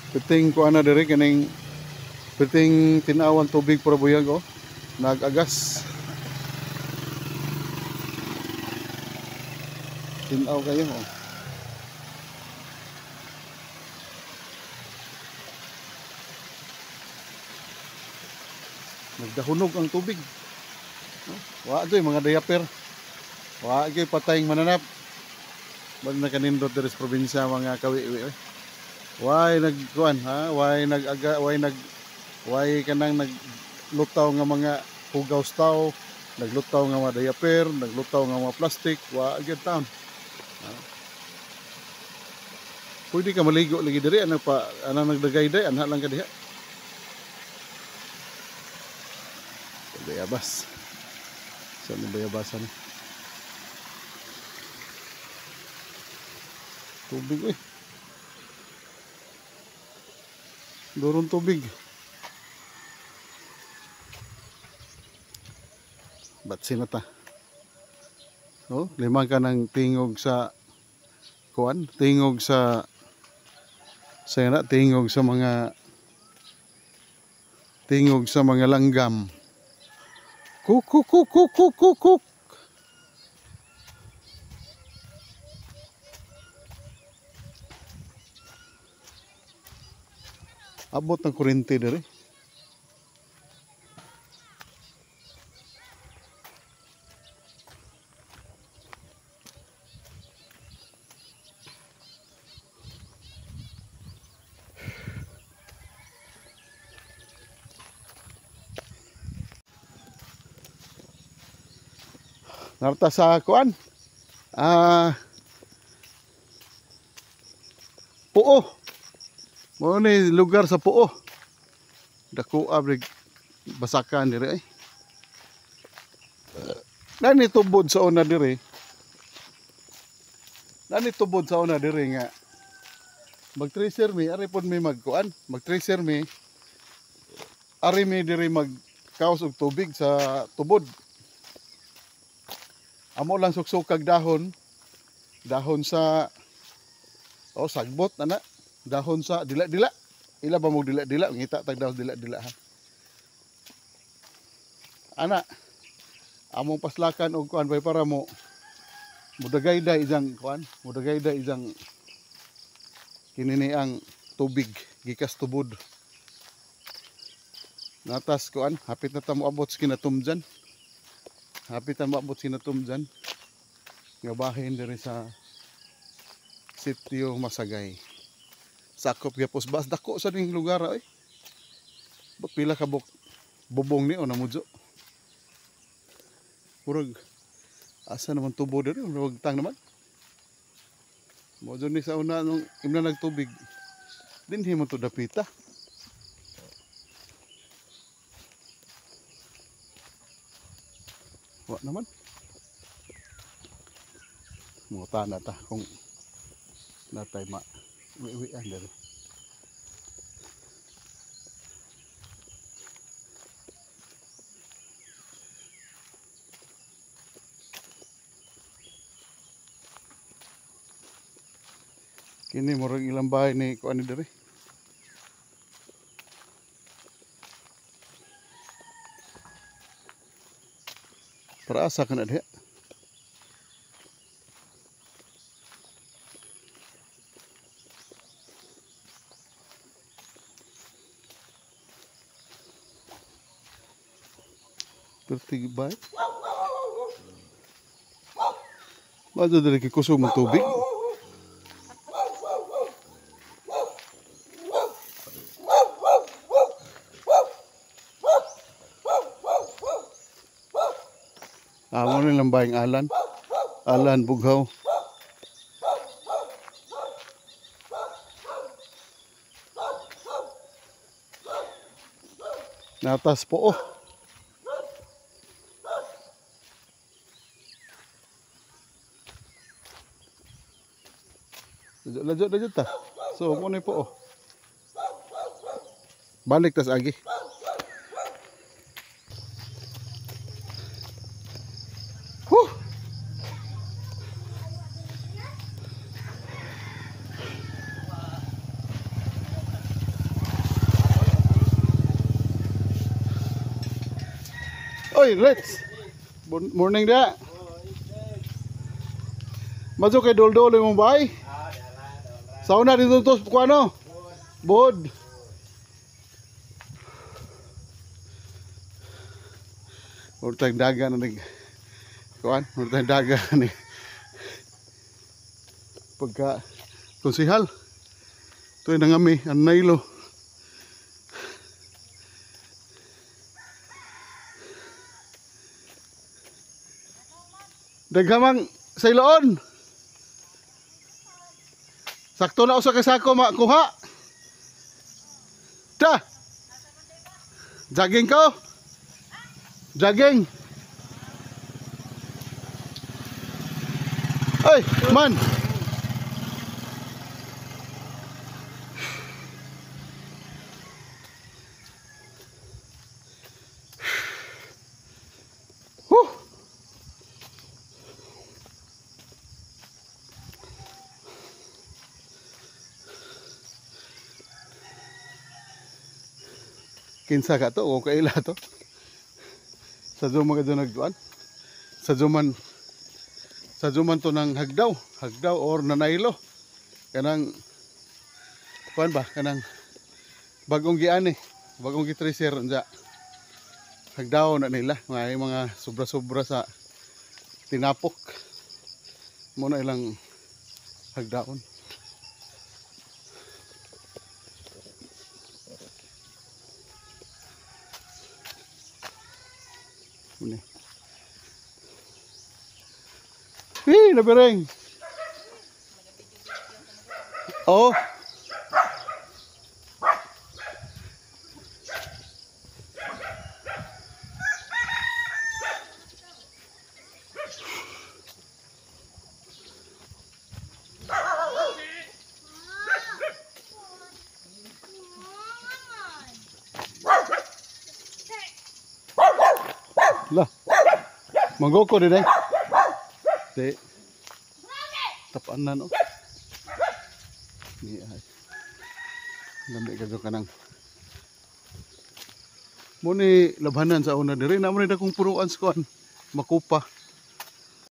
Piting kuan na diri kaning piting tinawan tubig para buyag oh. Nagagas. Tinaw kayo oh. Nagdahunog ang tubig. Wa joy mga diaper. Wa gyud patayng mananap. Bag nakanindot diri sa probinsya mga kawi-wi. Way nagkuan ha, way nag-aga, way nag way kanang naglutaw nga mga hugaw taw, naglutaw nga mga diaper, naglutaw nga mga plastic, wa gyud taon. Ha? Pwede ka maligo lagi diri, ano pa ana nagdagayday, anha lang ka diha. Bayabas. Saan yung bayabasan? Tubig eh. Doron tubig. Batsi na ta. Oh, lima ka ng tingog sa kuan, tingog sa na, tingog sa mga langgam. Kuk kuk kuk kuk kuk kuk kuk. Abot ng kuryente diri. Narta sa kuan. Puo. Mao ni lugar sa Puo. Dako abrig basakan diri ay. Nani tubod sa una diri. Nani tubod sa una diri nga mag-tracer mi, ari pod mi magkuan, mag-tracer mi. Ari mi diri magkaos og tubig sa tubod. Amo lang suksukag dahon, dahon sa oh sagbot ana, dahon sa dila-dila. Ila ba mo dila-dila, ngita tag dahon dila-dila ha. Ana, among paslakan og kuan bay para mo mudagayday ijang kuan, mudagayday ijang kinini ang tubig gikas tubod. Natas kuan, hapit na ta moabot sa Kinatumjan. Hapit na moabot sa Kinatumjan. Nga bahin diri sa Sitio Masagay. Sakop gyapos bas dako sa ning lugar ay. Pila ka bubong ni o namudyo. Murag asa naman tubo diri, murag tang naman. Mo ni sa una nung imna nagtubig. Dinhi mo to dapita. Wa naman. Muta na ta kung natay ma uwi-uwian diri. Kini murag ilang bahay ni kuan ni diri. Para asa ka na diha? Pertig bay. Mazo diri kay kusog man tubig. Amo ni lang bayang Alan. Alan Bughaw. Natas po oh. Ladyo, ladyo ta. So, mo ni po oh. Balik tas agi. Huh. Oy, let's. Morning da. Maso kay doldol imong bahay. Sauna dito to kuano? Bod. Urtang daga na nag kuan, urtang daga ni pagka konsihal. Ito yung nangami, ang nailo. Daghamang sa iloon. Sakto na usa ka sako makuha. Ta. Jogging ko. Jogging. Ay, man. Huh. Kinsa ka to o kaila to? Sa Zuma ka doon nagduan? Sa Zuman to ng hagdaw, hagdaw or nanaylo. Kanang kuan ba? Kanang bagong giani, bagong gi-tracer unja. Hagdaw na nila, may mga sobra-sobra sa tinapok. Mo na ilang hagdaon. Muna. Eh, nabereng. Oh. Lah. Manggoko din eh. Di. Tapaan na no. Ni ay. Lamig ka kanang. Mo ni labhanan sa una diri na mo ni dakong puruan sa kuan. Makupa.